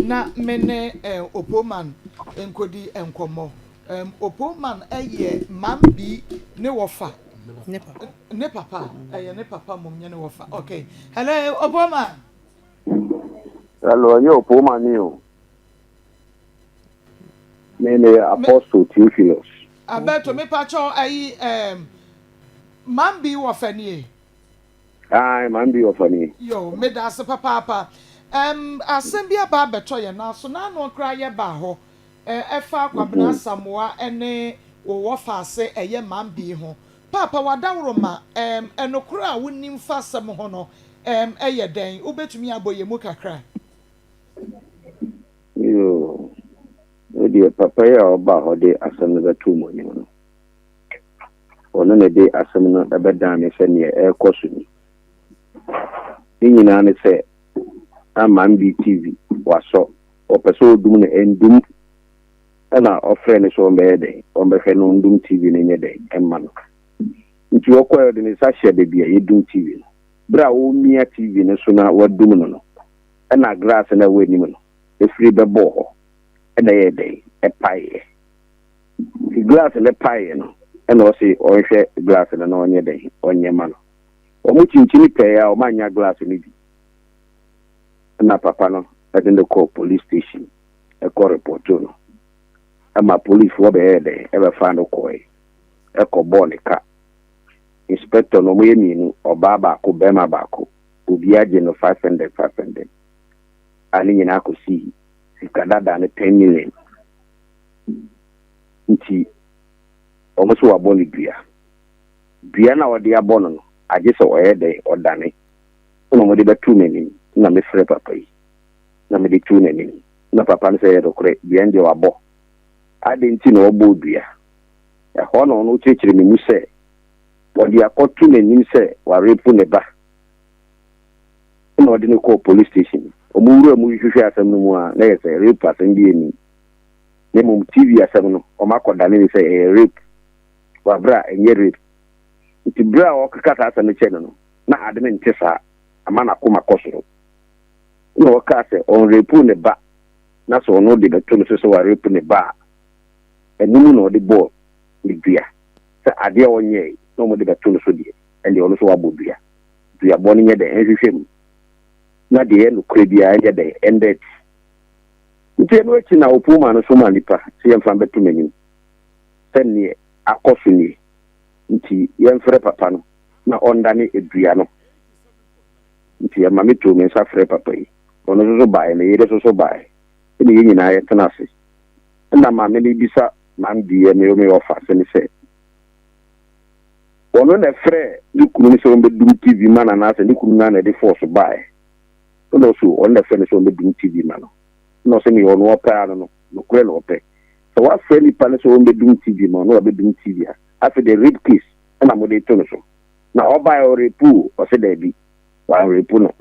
na me ne eh, Opoman nkɔdi nkɔmmɔ. Opoman yɛ Mambi ne wɔfa. Ne papa. Ne papa, ɛyɛ ne papa mmom nyɛ ne wɔfa. Okay. Hello, Opoman. Hello, ɛnyɛ Opoman ni o. Me me Apostle Theophilus. Alberto, me pacho ayi Mambi wɔfa nie. Aye, Mambi wɔfa nie. Yo, me da ase papaapa. Asɛm bi aba abɛtɔ yɛn nan so, n'ano koraa yɛ baa hɔ. Ɛfa Kwabena Asamoah ne wo wɔfa ase ɛyɛ Mambi ho. Paapa, w'adaworoma, ɛnokorɛ a wonim fa asɛm ho no ɛyɛ dɛn? Wobɛtumi abɔ yɛn mu kakra? Yoo, me deɛ papa yi a ɔbaa hɔ de asɛm no bɛtoo mo anim no, ɔno na ɛde asɛm no bɛdan me sɛ neɛ ɛrekɔ so ni. Ne nyinaa ne sɛ, na Mambi TV wasɔ, ɔpɛ sɛ ɔdum no, ɛndum. Ɛna ɔfrɛ no sɛ ɔmbɛyɛ dɛn, ɔmbɛhwɛ no ɔndum TV no nyɛ dɛn ɛmma no. Nti ɔkɔɛ ɔde ne nsa hyɛ baabi a yɛdum TV no. Berɛ a ɔremia TV no so na wadum no no, ɛna glass no a ɛwɔ anim no ɛfiri bɛbɔɔ hɔ, ɛna ɛyɛɛ dɛn, ɛpaeɛ. Nti glass no paeɛ no, ɛna ɔse ɔnhwɛ glass no na ɔnyɛ dɛn, ɔnyɛ ma no. Wɔn kyinkyini pɛɛ a wɔn annya glass no bi. Ɛna papa no ɛde no kɔɔ police station ɛkɔ repɔtoo no. Ɛma policefoɔ bɛyɛɛ dɛn, ɛbɛfaa no kɔɔe, ɛkɔ bɔɔ ne ka. Inspector no wɔyɛ mmienu, ɔbaa baako, barima baako. Obiara gye no 500, 500. A ne nyinaa kɔsii sika dada no 10 million. Nti wɔn so wɔabɔ no dua. Dua no a wɔde abɔ no no, agye sɛ ɔyɛ dɛn, ɔdane. Ɛna wɔde bɛtoo m'anim, na mefrɛ papa yi, na mede too n'anim. Na papa no sɛ ɛyɛ nokorɛ, dua no deɛ wabɔ. Adɛn nti na ɔbɔɔ dua? Ɛhɔ na ɔno kyerɛkyerɛ me mu sɛ wɔde akɔto n'anim sɛ warepo ne ba. Ɛna ɔde no kɔɔ police station. Wɔn wura mu hwehwɛ asɛm no mu a, na ɛyɛ sɛ rape asɛm bi nnim. Na mmom TV asɛm no, wɔakɔdane no sɛ ɛyɛ rape wɔ abere a ɛnyɛ rape. Nti bere a ɔkeka saa asɛm no kyerɛ no no, na ade no nte saa, ama n'akoma kɔ soro. Ɛna ɔkaa sɛ ɔnrepu ne ba, na sɛ ɔno de bɛto no so sɛ warepu ne ba a, ɛno mu na ɔde bɔɔ ne dua. Sɛ adeɛ a ɔnyɛe na wɔde bɛto no so deɛ, ɛndeɛ ɔno nso wabɔ dua. Duabɔ no nyɛ dɛn? Ɛnhwehwɛ mu. Na deɛ ɛyɛ nokorɛ biara ɛnyɛ dɛn? Ɛnda adi. Nti ɛno akyi na Opuoma no somaa nnipa sɛ yɛmfa mbɛto m'anim sɛ neɛ akɔ so nie, nti yɛmfrɛ papa no na ɔndane dua no. Nti ɛma metoo me nsa frɛɛ papa yi. Ɔno nso so baeɛ, me yere nso so baeɛ, ɛna yɛn nyinaa yɛtena ase. Ɛna maame no bisa Mambi, me me ɔfa ase no sɛ, ɔno na ɛfrɛɛ ne kunu no sɛ ɔmbɛdum TV ma no anaasɛ ne kunu no ara na ɛde force baeɛ? Ɛna ɔse ɔno na ɛfrɛ no sɛ ɔmbɛdum TV ma no. Ɛna ɔse neɛ ɔno ɔpɛ ara no no, nokorɛ na ɔpɛ. Sɛ wafrɛ nipa no sɛ ɔmbɛdum TV ma ɔno wabɛdum TV a, afei deɛ rape case ɛna mode to no so. Na ɔbaeɛ ɔrepu o, ɔse daabi, wanrepu no.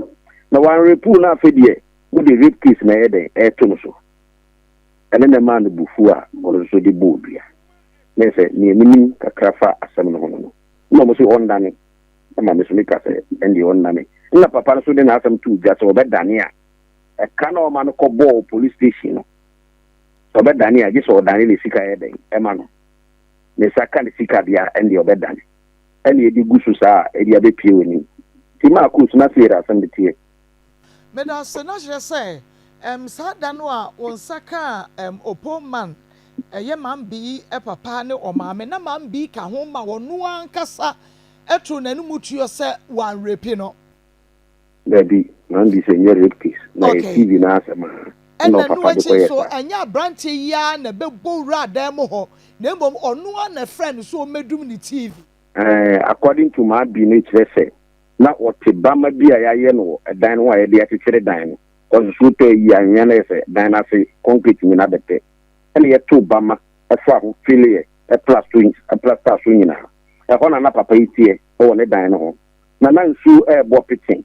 Na wanrepu no afei deɛ mode rape case na ɛyɛ dɛn ɛreto no so. Ɛno na ɛmaa no bo fuu a ɔno nso de bɔɔ dua. Na ɛsɛ nea menim kakra fa asɛm no ho no no. Ɛna wɔn se ɔnnane. Ɛma me nso meka sɛ ɛndeɛ ɔnnane. Ɛna papa no nso de n'asɛm too dwa sɛ ɔbɛdane a, ɛka no a ɔma no kɔbɔɔ police station no, sɛ ɔbɛdane a, gye sɛ ɔdane ne sika yɛ dɛn ɛma no. Ne nsa ka ne sika deɛ a, ɛndeɛ ɔbɛdane. Ɛna ɛde gu so saa a, ɛde abɛpue w'anim. Nti Marcus, na sei na asɛm no teɛ. Medase na kyerɛ sɛ ɛm saa da no a wo nsa kaa ɛm Opon man ɛyɛ Mam Bii papa ne ɔmaame na Mam Bii ka ho ma ɔno ankasa too n'anum tuo sɛ wanrepi no. Dabi, Mam Bii sɛ nyɛ rape case na ɛyɛ Okay. TV no asɛm a ɛna Ɛna ɛno ɔpapa de akyi kɔyɛɛ nso saa. ɛnyɛ abranteɛ yi ara na ɛbɛbɔ wuraa dan mu hɔ na mmom ɔno ara na ɛfrɛɛ no sɛ ɔmmɛdum ne TV. Ɛɛ according to Maa Bii no kyerɛ sɛ na ɔte bamma bi a yɛayɛ no wɔ dan no ho a yɛde akyekyere dan no. Cause nsuo tɔ ayi anwea no ayɛ sɛ dan no ase concrete nyinaa bɛpɛ. Ɛna yɛtoo bamma faa ho fileɛ plaster so nyinaa. Ɛhɔ na na papa yi teɛ wɔ ne dan no ho. Na na nsuo rebɔ pete.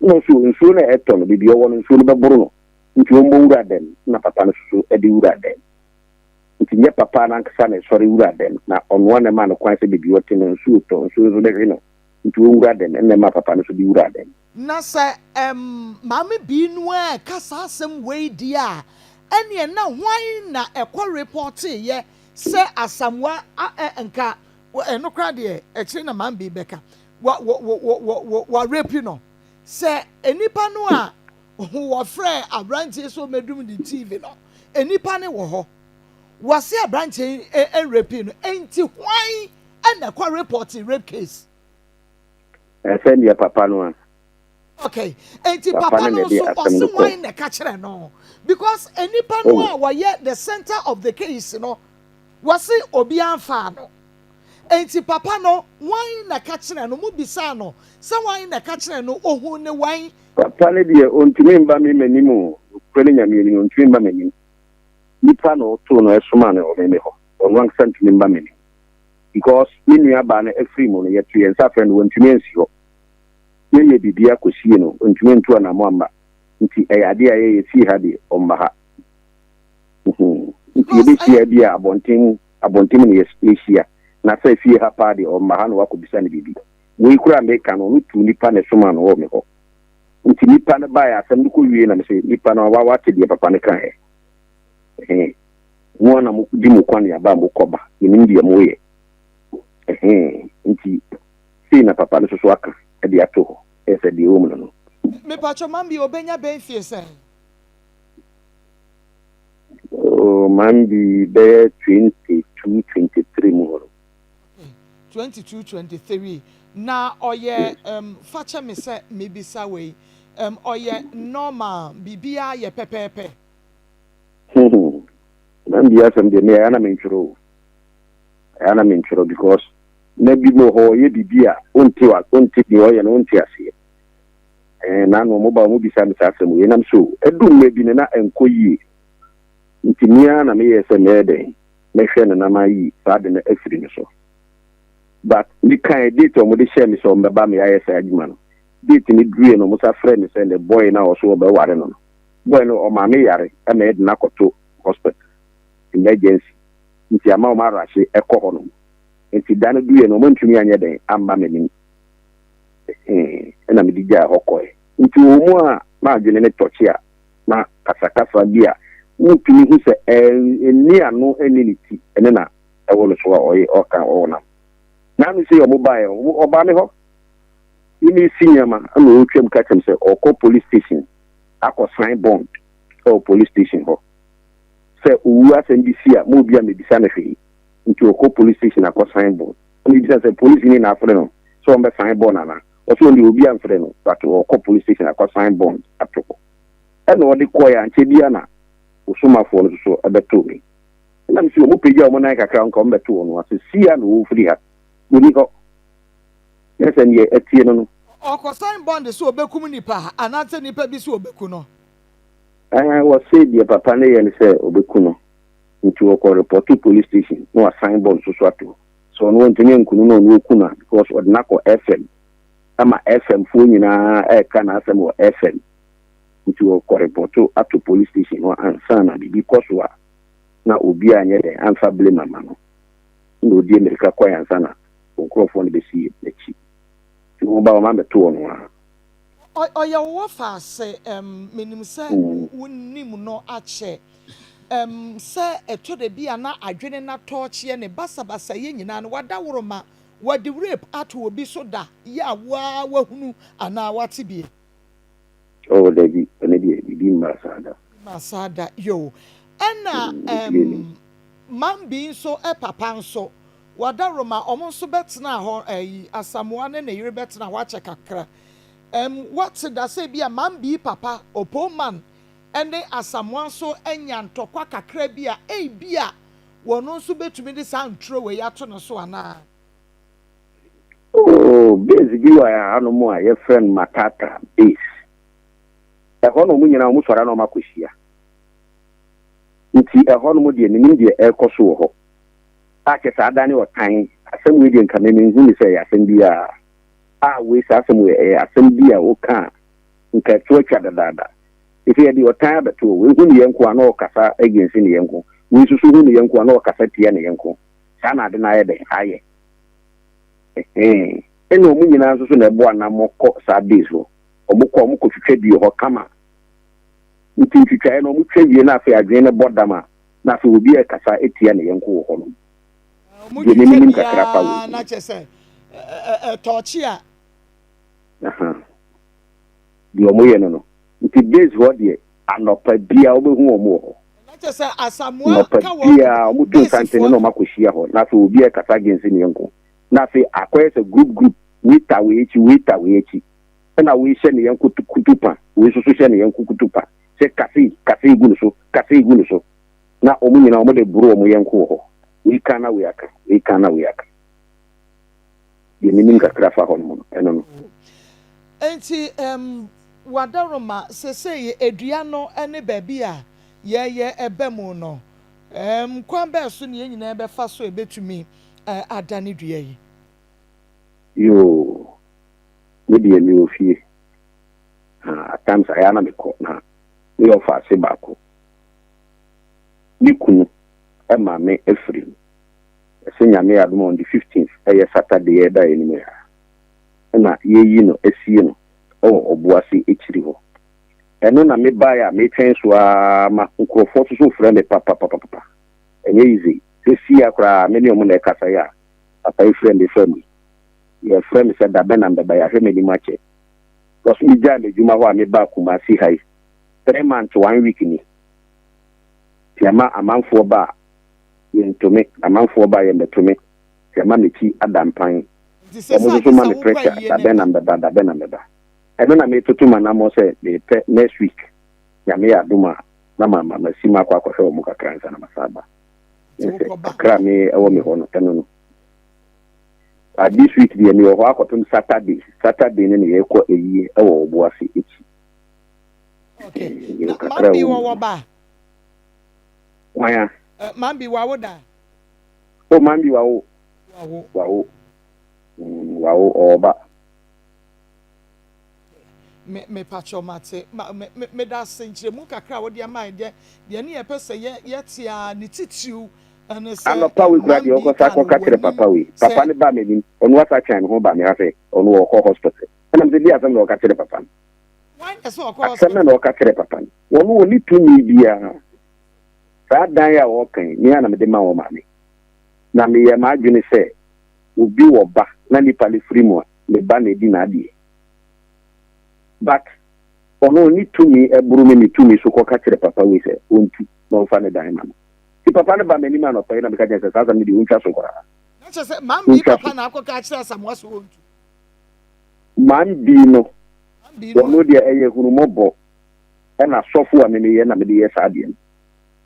Ɛna ɔse nsuo no a ɛtɔ no baabi a ɔwɔ no nsuo no bɛboro no nti ɔmmɔ wura dɛm. Ɛna papa no nso de wura dɛm. Nti nyɛ papa no ankasa na ɛsɔre wura dɛm na ɔnoa na ɛmaa no kwan sɛ baabi a ɔte no nsuo tɔ nsuo nso bɛhwe no. Nti ɔnwura dɛm, ɛna ɛmaa papa no nso de wuraa dɛm. Na sɛ ɛmm Maame Bii no ɛɛka saa asɛm wei deɛ a, ɛneɛ na hwan na ɛkɔ repɔteeɛ sɛ Asamoah a ɛ nka ɛno koraa deɛ akyire na Maame Bii bɛka, wa wɔ wɔ wɔ wɔ wɔ wa rape no. Sɛ nnipa no a wɔfrɛɛ aberanteɛ sɛ ɔmmɛdum ne TV no, nnipa no wɔ hɔ. Wɔse aberanteɛ yi rape no, enti hwan na ɛkɔ repɔtee rape case? Ɛsɛ deɛ papa no a. Okay, enti Papa papa no na no ɛde nso asɛm ɔse no kɔɔ. hwan na ɛka kyerɛ no? Because nnipa no Oh. a wɔyɛ the center of the case no, wɔse obiara mfaa no. Enti papa no, hwan na ɛka kyerɛ no? Mobisaa no sɛ hwan na ɛka kyerɛ no? Ohuu ne wɛn? Papa no deɛ ɔntumi mba me m'anim o, nokorɛ ne Nyame anim, ɔntumi mba m'anim. Nipa na ɔtoo no ɛsomaa no wɔ me me hɔ, ɔno ankasa ntumi mba m'anim. Because me nua baa no afiri mu no, yɛto yɛn nsa frɛ no, wantumi ansi hɔ. Yɛyɛ biribiara kɔsie no, ɔntumi antu anamɔ amma. Nti ɛyɛ adeɛ a yɛyɛ fie ha deɛ, ɔmma ha. Nti Because ɛyɛ yɛbɛhyia bi a abɔnten mu, abɔnten mu na yɛhyia. Na sɛ fie ha paa deɛ, ɔmma ha na wakɔbisa no biribi. Wei koraa a meka no, ɔno tuu nipa na ɛsomaa no wɔ me hɔ. Nti nipa no baeɛ, asɛm no kɔwie na mese, nipa no wa wate deɛ papa no kaeɛ. Ɛhɛn. Mo ara na modi mo kwane aba a mokɔ ba, menim deɛ moyɛ. Ɛhɛn. Nti sei na papa no nso so aka de ato hɔ, ɛyɛ sɛ deɛ ɛwɔ mu no no. Mepakyɛ Mambi obenya bɛn fie sɛn? Oh, Mambi bɛyɛ 22, 23 mu hɔ no. Okay, 22, 23. Na ɔyɛ um, fa kyɛ me sɛ mebisa wei, um, ɔyɛ normal, biribiara yɛ pɛpɛɛpɛ? Mambi asɛm deɛ me ɛyɛ na mentwerɛ o. Ɛyɛ na mentwerɛ because na bi mu wɔ hɔ ɔyɛ biribi a wonte wa wonte deɛ ɔyɛ no wonte aseɛ. Ɛɛ na ano ɔmo ba ɔmo bisa me saa asɛm wei nam so ɛdu mmerɛ bi no na ɛnkɔ yie. Nti me ara na meyɛɛ sɛ mɛyɛ dɛn mɛhwɛ no na mayi saa ade no afiri no so. But mekae date a wɔde hyɛɛ me sɛ wɔbɛba me ayɛ saa adwuma no. Date no duruiɛ no wɔsan frɛɛ me sɛ ne boy no a ɔso wɔbɛware no no, boy no ɔmaa me yare ma yɛde no akɔto hospital emergency nti ama wɔn arahye kɔ hɔ nom. Nti da no duruiɛ no wɔantumi anyɛ dɛn amma m'anim. Ɛhee, ɛna mede gyaa hɔ kɔe. Nti wɔ mu a na adwene no tɔkye a na kasakasa bi a wotumi hu sɛ ɛnni ano ɛnni ne ti ɛne na ɛwɔ no so a ɔyɛ ɔka ɔnam. N'ano sei ɔmo baeɛ ɔmo ɔbaa me hɔ ne me si nneɛma ɛna ɔretwam ka kyerɛ me sɛ ɔkɔ police station akɔ sign bond ɛwɔ police station hɔ sɛ owu asɛm bi si a mo obi a mebisa no hwee nti ɔkɔ police station akɔ sign bond. Ɛna mebisa sɛ police ni na afrɛ no sɛ ɔmbɛ sign bond anaa? Ɔsɛ ɔno deɛ obi amfrɛ no but ɔkɔ police station akɔ sign bond ato hɔ. Ɛna ɔde kɔeɛ ankyɛ biara na osomafoɔ no nso so bɛtoo me. Ɛna mese wɔn pagya wɔn nan kakra nka wɔn bɛto wɔn ase. Sei ara na wɔfiri ha. Wɔnni hɔ. Nyɛ sɛ deɛ ɛteɛ no no. Ɔkɔ sign bond sɛ ɔbɛkum nipa anaasɛ nipa bi sɛ ɔbɛku no. Ɛɛ wɔse deɛ papa no yɛ ne sɛ ɔbɛku no. Nti ɔkɔ repɔto police station na wasan bond nso so ato hɔ. Sɛ ɔno ɔntumi anku no na ɔno ɔku no a because ɔde no akɔ FM ama FM foɔ nyinaa ɛreka n'asɛm wɔ FM. Nti wɔkɔ repɔto ato police station hɔ ansa na biribi kɔ so a na obiara anyɛ dɛn amfa blame ama no. Ɛna ɔdie mmirika kɔe ansa na wɔn nkurɔfoɔ no bɛsi n'akyi. Nti wɔn ba wɔn abɛto wɔn ara. Ɔyɛ wo wɔfa ase ɛm menim sɛ wo nim no akyɛ ɛm sɛ ɛtɔ da bi a na adwene no atɔɔkyeɛ ne basabasayɛ nyinaa no wadaworo ma wɔde rape ato obi so da yɛ a wo ara wahunu anaa wate bie. Oh dabi, ɛno deɛ biribi mmaa saa da. Mmaa saa da, yoo. Ɛna Biribi anim. ɛm Mambi nso papa nso, wadaworo ma wɔn nso bɛtenaa hɔ, ɛyi Asamoah ne ne yere bɛtenaa hɔ akyɛ kakra. Ɛm wate da sɛ bi a Mambi papa, Opoman ne Asamoah nso anya ntɔkwa kakra bi a, ebi a wɔn nso bɛtumi de saa nturo wei ato no so anaa? Oh, base bi wɔ hanom a yɛfrɛ no Matata base. Ɛhɔ na wɔn nyinaa wɔn sɔre na wɔn akɔhyia. Nti ɛhɔ nom deɛ menim deɛ ɛrekɔ so wɔ hɔ. A kyɛ saa adane ɔtan. Asɛm wei deɛ nka me menhu ne sɛ ɛyɛ asɛm bi a a wei saa asɛm wei ɛyɛ asɛm bi a woka a nka ɛto atwa dadaada. Ɛfiri yɛde ɔtan abɛto hɔ. Wei hu ne yɛnko a na ɔkasa against ne yɛnko. Wei nso so hu ne yɛnko a na ɔkasa tia ne yɛnko. Saa na ade no ayɛ dɛn ayɛ. Ɛhɛn. Ɛna wɔn nyinaa nso so na ɛbɔ anammɔ kɔ saa base hɔ. Wɔkɔ a wɔkɔtwitwa bi wɔ hɔ kama. Nti ntwitwaeɛ no wɔtwa wie na afei adwene no bɔ dam a, na afei obi rekasa tia ne yɔnko wɔ hɔnom. Deɛ me Wɔtwitwa menim bi kakra fa wei ara ho na no. kyerɛ sɛ ɛtɔɔkye a. Aha. Deɛ wɔyɛ no no. Nti base hɔ deɛ anɔpa biara wobɛhu wɔn wɔ hɔ. Na kyerɛ sɛ Asamoah Anɔpa ka wɔn biara wɔto nsantene basefoɔ na no. wɔakɔhyia hɔ na afei obi rekasa against ne yɔnko. Na afei akɔyɛ sɛ group group, wei ta wei akyi, wei ta wei akyi. Ɛna wei hyɛ ne yɔnko kutupa, wei nso so hyɛ ne yɔnko kutupa sɛ ka sei, ka sei gu ne so, ka sei gu ne so. Na wɔn nyinaa wɔde boro wɔn yɔnko wɔ hɔ. Wei ka na wei aka, wei ka na wei aka. Deɛ menim kakra fa hɔnom no, ɛno no. Enti um Wadaroma, sesei dua no ne baabi a yɛyɛ ba mu no, um kwan bɛn so na yɛn nyinaa bɛfa so a yɛbɛtumi adane dua yi? Yoo, me deɛ mewɔ fie, na at times ayɛ a na mekɔ, na meyɛ ɔfaase baako. Me kunu ma me afiri mu. Ɛsɛ Nyame yɛ adom a on the 15th, ɛyɛ Saturday a ɛda yɛn anim yi ara, ɛna yɛyi no asie no wɔ Ɔboase akyiri hɔ. Ɛno na mebaeɛ a metwɛn so ara ma nkurɔfoɔ nso so frɛ me papapapapa. Ɛnyɛ easy. Seesei ara koraa me ne wɔn na ɛkasa yi a papa yi frɛ me fa mu yi. Yɛfrɛ me sɛ da bɛn na mebɛba, yɛahwɛ m'anim akyɛ. Because megyae m'adwuma hɔ a mebaa Kumasi ha yi, 3 months 1 week ni. Nti ama amanfoɔ ba a yɛntome, amanfoɔ ba a yɛmmɛtome. Nti ama m'akyi ada mpan. Nti Wɔn sɛ nso agye so ma sɛ me wokɔ pressure, ayie da ne bɛn ba. na mbɛba, da bɛn na mbɛba. Ɛno na metoto m'anammɔ sɛ mepɛ next week, Nyame yɛ adom a, na ma ma masi mu akɔ akɔhwɛ wɔn kakra ansa na masan aba. Nti Sɛ wokɔba. kakra a me ɛwɔ me hɔ no, ɛno no. But this week deɛ mewɔ hɔ akɔpem Saturday. Saturday no na yɛkɔ ayie ɛwɔ Ɔboase akyi. Okay. Yɛwɔ Na kakra Mambi wɔ mu wɔ no. wɔ ba? Kwan a? Mambi wawo da? Oh, Mambi wawo. Wawo. Wawo. Wawo, ɔwɔ ba. Me mepakyɛw mate ma me me meda ase nkyerɛmu kakra a wode ama yɛn deɛ deɛ ne yɛpɛ sɛ yɛ yɛte a ne titiriw ɛne sɛ Anɔpa wei koraa deɛ Mambi ɔkɔsa ka no kɔka kyerɛ w'anim papa wei. Papa sɛ no baa m'anim, ɔno asa twɛn ne ho baa me ha sɛ ɔno ɔkɔ hospital. Ɛna mesɛ di asɛm na ɔka kyerɛ papa no. Wan na sɛ ɔkɔ Asɛm na hospital? ɔka kyerɛ papa no. Wɔn wɔn tumi biara. Saa dan a wɔka yi, me a na mede ma wɔn maame. Na meyɛ m'adwene sɛ obi wɔ ba na nipa no firi mu a, me ba na edi n'adeɛ. But ɔno ɔni tumi ɛboro me me tumi so kɔka kyerɛ papa wei sɛ ɔntu na ɔmfa ne dan ma no. Nti papa no ba m'anim anɔpa yi na meka kyerɛ sɛ saa asɛm no deɛ ɔntwa so koraa. Na kyerɛ sɛ Mambi Ɔntwa papa so. na akɔka akyerɛ Asamoah sɛ ɔntu. Mambi no, Mambi no ɔno deɛ ɛyɛ hunumɔbɔ ɛna sɔfo a me meyɛ na mede yɛ saa adeɛ no.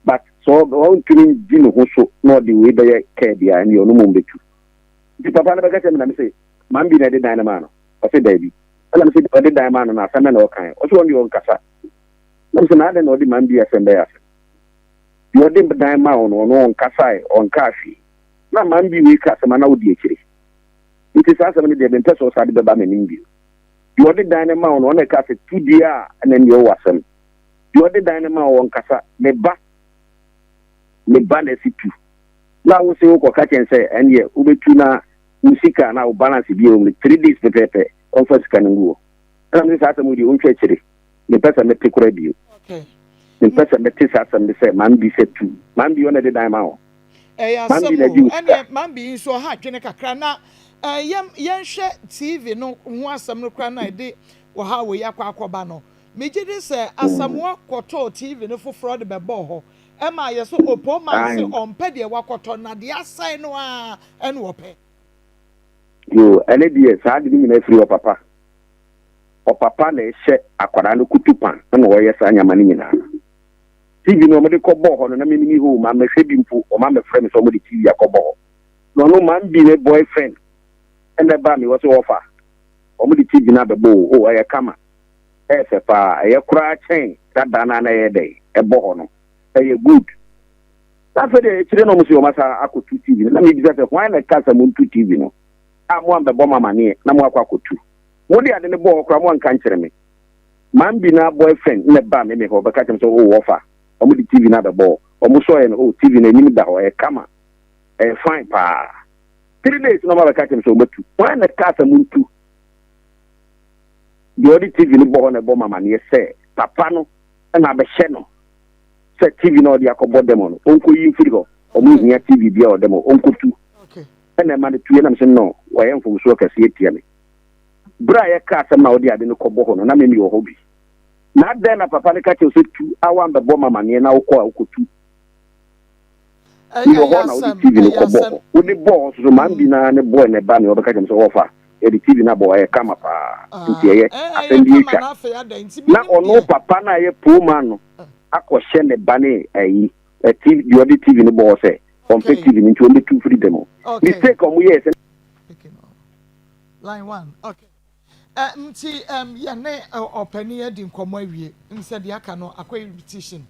But sɛ ɔntumi ngye ne ho so na ɔde wei bɛyɛ kɛɛ deɛ a, ɛnneɛ ɔno mmom bɛtu. Nti papa no bɛka kyerɛ me na me sɛ Mambi na ɛde dan no maa no. Ɔse daabi. Ɛna me sɛ ɔde dan maa no no asɛm na ɔkae. Ɔse ɔno deɛ ɔnkasa. Na me sɛ na adɛn na ɔde Mambi asɛm bɛyɛ asɛm. Deɛ ɔde dan maa wo no ɔno ɔnkasae, ɔnkaa hwee. Na Mambi wei ka asɛm a na wodi akyire. Nti saa asɛm no deɛ mempɛ sɛ ɔsa de bɛba m'anim bio. Deɛ ɔde dan no maa wo no ɔno na ɛka sɛ tu deɛ a ɛna deɛ ɔwɔ asɛm. Deɛ ɔde dan no maa wo ɔnkasa. Me ba, me ba na ɛsi tu. Na wo se wokɔka kyɛn sɛ ɛndeɛ wobɛtu na wo sika na wo balance bi wɔ mu no 3 days pɛpɛɛpɛ ɔmfa sika no ngu hɔ. Ɛna mese saa asɛm wo deɛ ɔntwa akyire. Mempɛ sɛ mete koraa bio. Mempɛ sɛ mete saa asɛm no sɛ Mambi sɛ tu. Mambi ɔna ɛde dan ma wo. Ɛyɛ Mambi asɛm na agye o. wo sika. Ɛneɛ Mambi yi nso ɔha adwene kakra na yɛn yɛnhwɛ TV no ho asɛm no koraa na ɛde ɔha wei akɔ akɔba no. Megye di sɛ Asamoah kɔtɔɔ TV no foforɔ de bɛbɔɔ hɔ ɛma yɛ so Opo man se ɔmpɛ deɛ wakɔtɔ na deɛ asɛe no ara ɛna ɔpɛ. Yo, ɛne deɛ saa de no nyinaa firi ɔpapa. Ɔpapa na ɛhyɛ akwadaa no kutu pan ɛna ɔyɛ saa nyama no nyinaa. TV no ɔmode kɔbɔɔ hɔ no na memeni hɔ ma mɛhwɛ bi mpo, ɔma mɛfrɛ me sɛ ɔmode TV akɔbɔ hɔ. Na ɔno man bi ne boyfriend ɛna ɛbaa me hɔ sɛ ɔfa ɔmode TV no abɛbɔ o, o ɛyɛ kama, ɛyɛ fɛ paa, ɛyɛ koraa kyɛn dada no a na ɛyɛ dɛn ɛbɔ hɔ no, ɛyɛ good. Na afei deɛ akyire na ɔmo sɛ ɔmo asa akɔtu TV no, na mebisa sɛ hwan na ɛka sɛ montu TV no a mo ambɛbɔ mo amanneɛ na mo akɔ akɔtu? Mode ade no bɔɔ hɔ koraa mo anka nkyerɛ me. Man bi na boyfriend na ɛbaa me me hɔ bɛka kyerɛ me sɛ o wɔfa ɔmo de TV no abɛbɔ hɔ. Ɔmo sɔɛ no, o TV no anim da hɔ, ɛyɛ kama, ɛyɛ fine paa. 3 days na ɔmo abɛka kyerɛ me sɛ ɔmo atu. Wɔn na ɛka sɛ mo ntu. Deɛ ɔde TV no bɔ hɔ na ɛbɔ mama neɛ sɛ papa no ɛna abɛhyɛ no sɛ TV na ɔde akɔbɔ dɛm no, ɔnkɔ yi mfiri hɔ. Ɔmo hia TV bi a ɔdɛm hɔ, ɔnkɔtu. Ɛna ɛma no tu. Ɛnam sɛ no wɔyɛ mfomsoɔ kɛseɛ tia me. Berɛ a yɛka asɛm na ɔde ade no kɔbɔ hɔ no, na memi wɔ hɔ bi. Na adɛn na papa no ka kyerɛ sɛ tu a wambɛbɔ mama neɛ na wokɔ a wokɔtu? Mewɔ hɔ na wode TV no kɔbɔ hɔ. Wode bɔɔ hɔ soso maa bi naa ne bɔɔ ne ba ne ɔbɛka kyerɛ me sɛ wɔfa yɛde TV no abɔ, ɛyɛ kama paa. Nti ɛyɛ asɛm bi atwa na ɔno papa no a ɛyɛ poor no akɔhyɛ ne ba ne ayi TV deɛ ɔde TV no bɔɔ sɛ ɔmpɛ TV no, nti ɔmbɛtu firi dɛm. Mistake a ɔmo yɛɛ sɛ Line one, okay. Nti yɛne ɔpanin adi nkɔmmɔ awie. Sɛ deɛ aka no akɔyɛ repetition.